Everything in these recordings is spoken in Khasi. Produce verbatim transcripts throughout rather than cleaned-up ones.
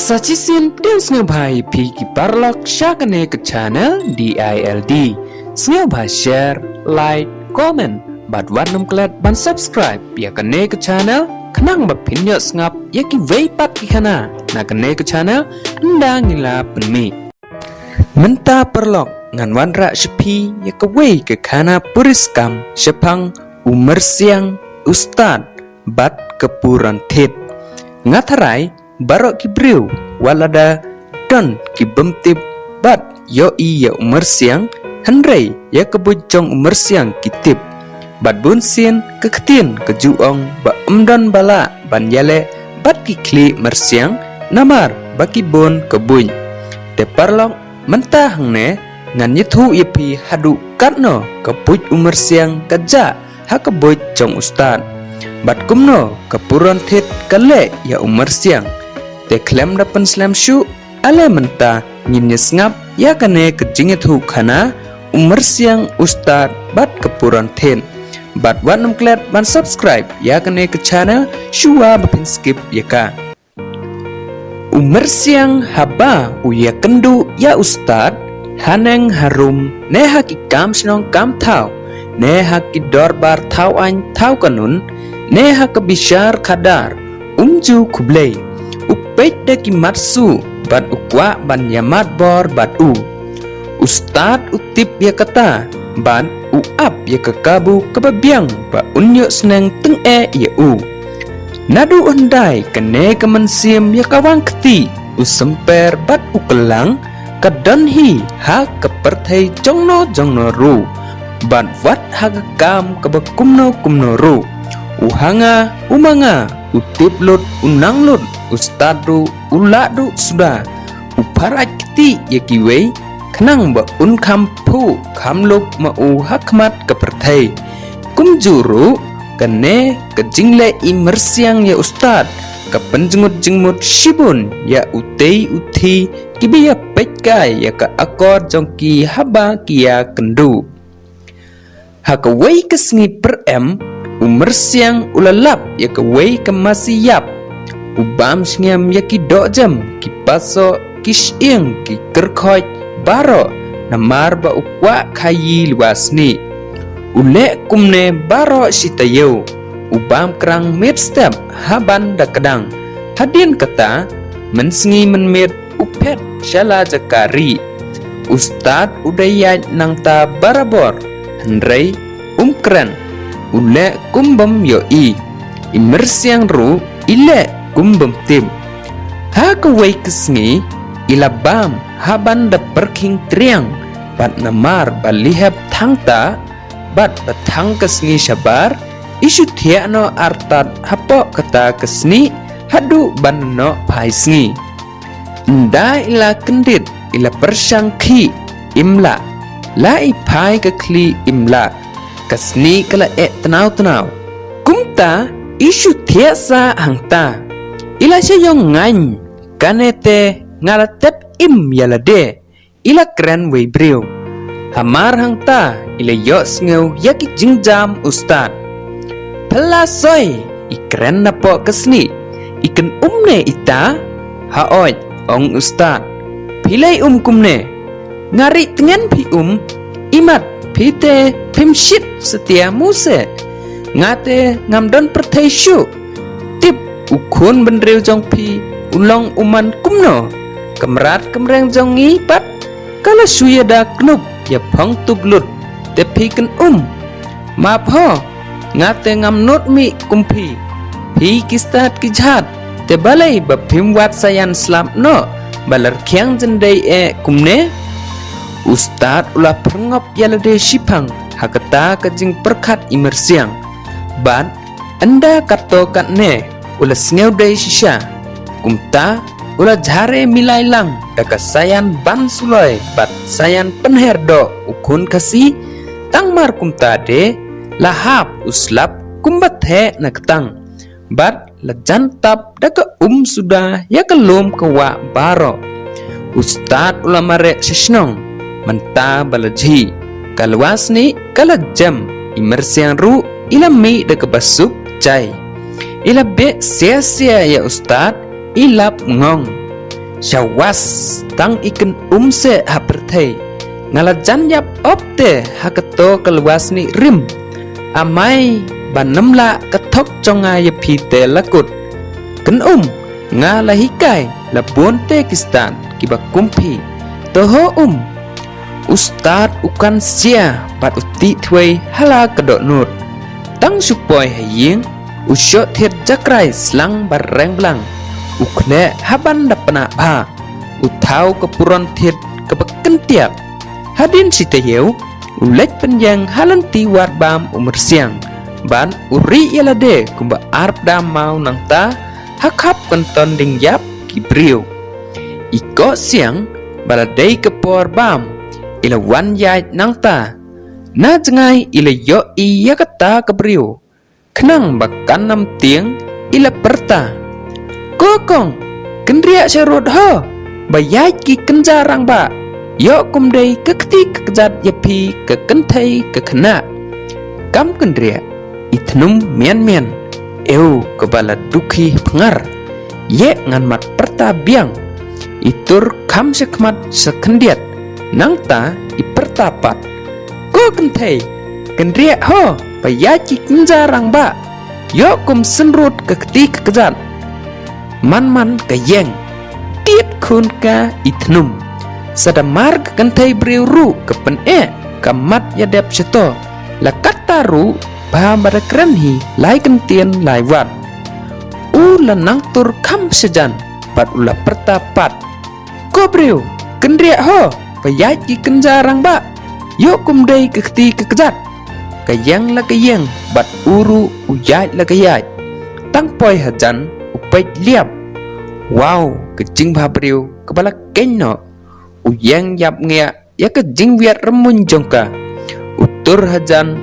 Sa shisien pdiang sngewbha ïa phi ki paralok sha kane ka channel D I L D. Sngewbha share, like, comment bad wat nym klet ban subscribe ïa kane ka channel khnang ba phin ïoh sngap ïa kiwei pat ki khana na kane ka channel ynda ngi la pynmih. Mynta paralok ngan wanrah sha phi ïa kawei ka khana puriskam shaphang u myrsiang, u stad bad ka puron thied. Nga tharai baroh ki briew wat lada don ki bym tip bad ïohi ïa u myrsiang, hynrei ïa ka buit jong u myrsiang ki tip. Bad bun sien ka ktien ka ju ong ba ym don ba lah ban ïaleh bad ki khlieh myrsiang namar ba ki bun ka buit. Te paralok mynta hangne ngan ïathuh ïa phi haduh katno ka buit u myrsiang ka jah ha ka buit jong u stad bad kumno ka puron thied ka leh ïa u myrsiang. Te khlem da pynslem shuh, ale mynta ngin ïa sngap ïa kane ka jingïathuh khana u myrsiang, u stad bad ka puron thied. Bad wat nym klet ban subscribe ïa kane ka channel shuwa ba phin skip ïa ka. U myrsiang haba u ïakynduh ïa u stad, haneng harum ne ha ki kam shnong kam thaw ne ha ki dorbar thaw aiñ thaw kanun ne ha ka bishar khadar, um ju khublei. U peit da ki mat suh bad u kwah ban ïamad bor bad u. U stad u tip ïa kata bad u ap ïa ka kabu kaba biang ba un ïoh sneng tyngeh ïa u. Naduh hyndai kane ka mynsiem ïa ka wang kti, u symper bad u kyllang ka don hi ha ka pyrthei jongno jongno ruh bad wat ha ka kam kaba kumno kumno ruh. U ha nga, u ma nga, u tip lut, u nang lut, u stad ruh, u lah duh suda. U pharaj kti ïa kiwei khnang ba un kham phuh kham lup ma u ha khmat ka pyrthei. Kumjuh ruh kane ka jingleh i myrsiang ïa u stad ka pynjngut jingmut shibun ïa utei uthi kiba ïa peit kai ïa ka akor jong ki haba ki ïakynduh. Ha kawei ka sngi pyrem, u myrsiang u la lap ïa kawei ka masi ïap. U bam sngem ïa ki dohjem, ki pasoh, ki shyieng, ki kyrkhoit baroh namar ba u kwah khaii liwa snieh. U leh kumne baroh shi taïew. U bam krang miet step ha ban da kdang. Hadien kata, mynsngi mynmiet u phet sha la jaka rieh. U stad u da ïaid nangta barabor, hynrei um kren, u leh kum bym ïohi. I myrsiang ruh i leh kum bym tip. Ha kawei ka sngi i la bam ha ban da pyrkhing triang bad namar ba lihep thangta bad ba thang ka sngi shabar, i shu thiah noh artat hapoh kata ka snieh haduh ban noh phai sngi. Ynda i la kyndit i la pyrshang khih, im lah. La i phai ka khlieh, im lah. Ka snieh ka la eh tnaw tnaw. Kumta i shu thiah sah hangta. I la sha ïong ngaiñ, kane te nga la tep im ïa lade. I la kren wei briew. Hamar hangta i la ïohsngew ïa ki jingjam u stad. Phylla soi, i kren napoh ka snieh. I kynum ne ita? Haoid, ong u stad. Phi lei um kumne? Nga rieh tngen phi um. Imat phi te phim shit satia muse. Nga te ngam don pyrthei shuh. Tip u khun bynriew jong phi u long u man kumno? Ka mrad ka mreng jong ngi pat ka la shu ïada knup ïa phong tup lut, te phi kynum. Map ho, nga te ngam nud mih kum phi. Phi ki stad ki jhat, te balei ba phim wad saïan slap noh ba la rkhiang jyndei eh kumne? U stad u la pyrngop ïa lade shiphang ha kata ka jingpyrkhat i myrsiang. Bad ynda katto katne u la sngewdei shisha. Kumta u la jhare milai lang da ka saïan ban suloi bad saïan pynher doh u khun Khasi. Tang mar kumta de la hap u slap kumba theh na ktang. Bad la jan tap da ka um suda ïa ka lum ka wah baroh. U stad u la mareh sha shnong mynta ba la jhi. Ka lwa snieh ka la jem, i myrsiang ruh i la mih da kaba suk jai. I la beh sia sia ïa u stad, i lap ngong. Shawas, tang i kynum seh ha pyrthei. Nga la jan ïap op te ha kato ka lwa snieh rim. Amai, ba nam lah ka thok jong nga ïa phi te la kut. Kynum, nga la hikai la bun te ki stad kiba kum phi. To ho um. U stad u kan sia bad u tih thwei ha la ka dohnud. Tang shu poi ha ïing, u shoh thied jakrai slang ba reng blang. U khleh ha ban da pnah bha. U thaw ka puron thied kaba kyntiap. Hadien shi taïew, u leit pynïeng ha lynti wad bam u myrsiang. Bad u rieh ïa lade kumba arpdam maw nangta, ha khap kynton ding ïap ki briew. I Koh Siang, ba la dei ka por bam, i la wan ïaid nangta. Na jngai i la ïohi ïa kata ka briew. Khnang ba kan ym tieng, i la pyrta. Ko kong, kynriah sharud ho, ba ïaid ki kynja rangbah. Ïoh kum dei ka kti ka kjat ïa phi ka kynthei ka khynnah. Kam kynriah, i thnum mian mian. Ew kaba la dukhi pyngar. Ïeh ngan mat pyrta biang. I tur kham shakhmat shakhyndiat. Nangta i pyrta pat. Ko kynthei, kynriah ho, ba ïaid ki kynja rangbah. Ïoh kum synrut ka kti ka kjat. Man man ka ïeng. Tied khun ka i thnum. Sa da mar ka kynthei briew ruh ka pyneh ka mat ïa dep shato. La katta ruh ba ba da kren hi lai kyntien lai wat. U la nang tur kham shajan bad u la pyrta pat. Ko briew, kynriah ho, ba ïaid ki kynja rangbah. Ïoh kum dei ka kti ka kjat. Ka ïeng la ka ïeng, bad u ruh u ïaid la ka ïaid. Tang poi hajan, u peit liap. Wow, ka jingbha briew, kaba la keiñ noh. U ïeng ïap ngiah, ïa ka jingwiat rymmuiñ jong ka. U tur hajan,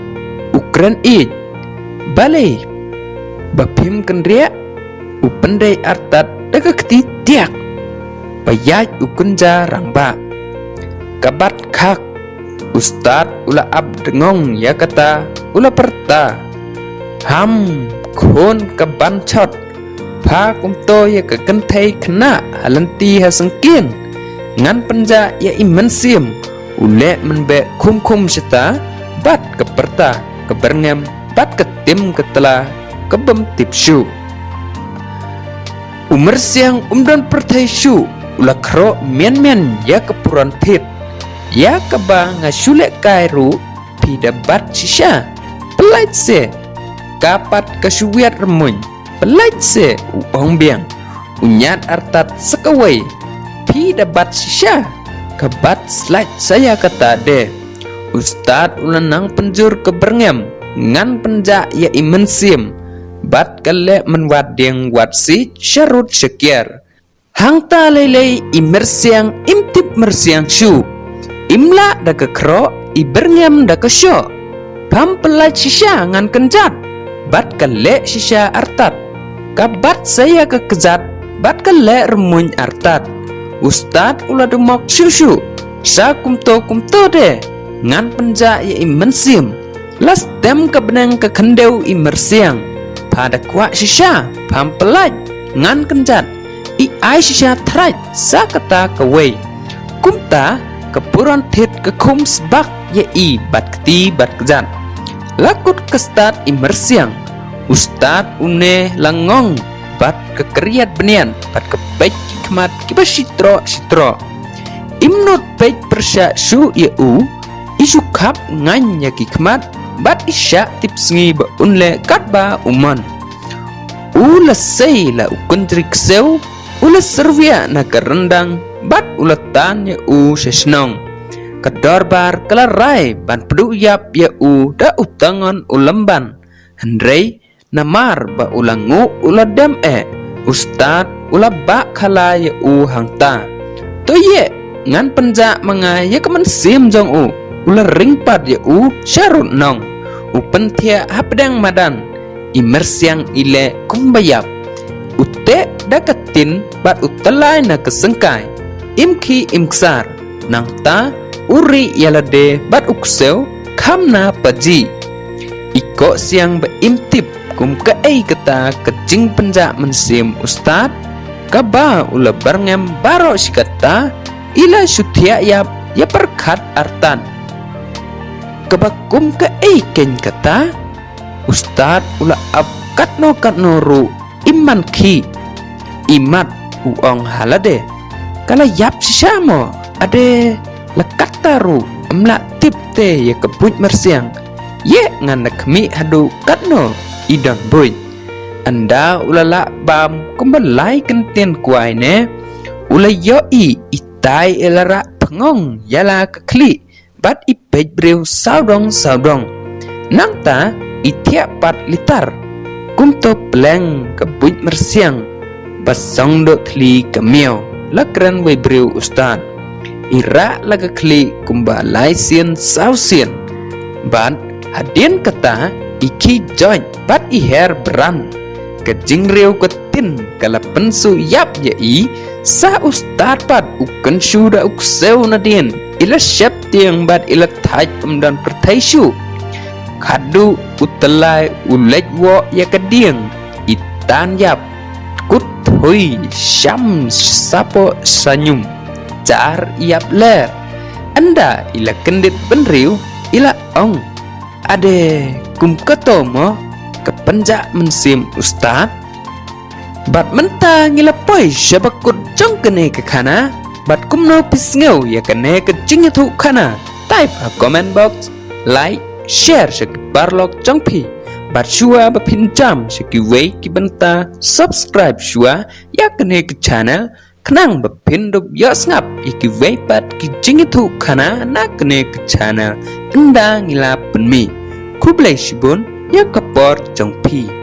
u kren ïeit. Balei, ba phim kynriah, u pyndei artat da ka kti tiak. Ba ïaid u kynja rangbah. Ka bat khak, u stad u la ap dngong ïa kata, u la pyrta. Ham, khun ka ban chot. Pha kumto ïa ka kynthei khynnah ha lynti ha syngkien. Ngan pynjah ïa i mynsiem. U leh mynbeh khum khum shata, bad ka pyrta, ka byrngem, bad ka tim ka tla, ka bym tip shuh. U myrsiang um don pyrthei shuh, u la khroh mian mian ïa ka puron thied. Ïa kaba nga shu lehkai ruh, phi da bat shisha. Pyllait se, ka pat ka shu wiat rymmuiñ. Pyllait se, u ong biang. U ñiad artat sa kawei. Phi da bat shisha. Ka bat slait sa ïa kata de. U stad u la nang pynjur ka byrngem. Ngan pynjah ïa i mynsiem. Bad ka leh mynwat dieng wat siej sharud shakiar. Hangta lei lei i myrsiang im tip myrsiang shuh. Im lah da ka khroh i byrngem da ka shoh. Pham pyllait shisha ngan kynjat. Bad ka leh shisha artat. Ka bat sa ïa ka kjat. Bad ka leh rymmuiñ artat. U stad u la dmok shuh shuh. Sa kumto kumto de. Ngan pynjah ïa i mynsiem. La stem ka bneng ka khyndew i myrsiang. Pha da kwah shisha, pham pyllait, ngan kynjat. I ai shisha thrait, sa kata kawei. Kumta, ka puron thied ka khum sbak ïa i bad kti bad kjat. La kut ka stad i myrsiang. U stad une la ngong bad ka kyrïat bniat bad ka peit ki khmat kiba shitroh shitroh. Im nud peit pyrshah shuh ïa u, i shu khap ngaiñ ïa ki khmat, bad i shah tip sngi ba un leh katba u mon. U la sei la u kynjri ksew, u la syrwiah na ka ryndang, bad u la tan ïa u sha shnong. Ka dorbar ka la rai ban pduh ïap ïa u da u tangon u lymban. Hynrei namar ba u la nguh u la dem eh, u stad u la bah khala ïa u hangta. To ïeh, ngan pynjah ma nga ïa ka mynsiem jong u, u la ring pat ïa u sha rud nong. U pynthiah hapdeng madan, i myrsiang i leh kumba ïap. U teh da ka tin bad u tyllai na ka syngkai, im khih im ksar. Nangta, u rieh ïa lade bad u ksew, kham na pajih. I Koh Siang ba im tip, kum kaei kata ka jingpynjah mynsiem u stad. Kaba u la byrngem baroh shi katta, i la shu thiah ïap ïa pyrkhat artat. Kaba kum kaei keiñ kata? U stad u la ap katno katno ruh, im man khih. I mat u ong ha lade, ka la ïap shisha mo? Ade, la katta ruh ym lah tip te ïa ka buit myrsiang. Ïeh, ngan da khmih haduh katno i don buit. Ynda u la lah bam kumba lai kyntien kwai ne, u la ïohi itai i la rah phyngong ïa la ka khlieh bad i peit briew sawdong sawdong. Nangta i thiah pat litar. Kumto pleng ka buit myrsiang ba song doh thli ka miaw, la kren wei briew u stad. I rah la ka khlieh kumba lai sien saw sien. Bad hadien kata i khih joit bad i her bran. Ka jingriew ka tin ka la pynsuh ïap ïa i, sa u stad pat u kynshu da u ksew nadien, i la sheptieng bad i la thait ym don pyrthei shuh. Khadduh u tyllai u leit woh ïa ka dieng, i tan ïap, kut thui sham sapoh sha ñium. Jar ïap ler. Ynda i la kyndit bynriew, i la ong, ade, kum kato mo ka pynjah mynsiem u stad? Bad mynta ngi la poi sha ba kut jong kane ka khana. Bad kumno phi sngew ïa kane ka jingïathuh khana? Type ha comment box, like, share sha ki paralok jong phi. Bad shuwa ba phin jam sha kiwei ki bynta, subscribe shuwa ïa kane ka channel, khnang ba phin dup ïoh sngap ïa kiwei pat ki jingïathuh khana na kane ka channel ynda ngi la pynmih. Khublei shibun ïa ka por jong phi.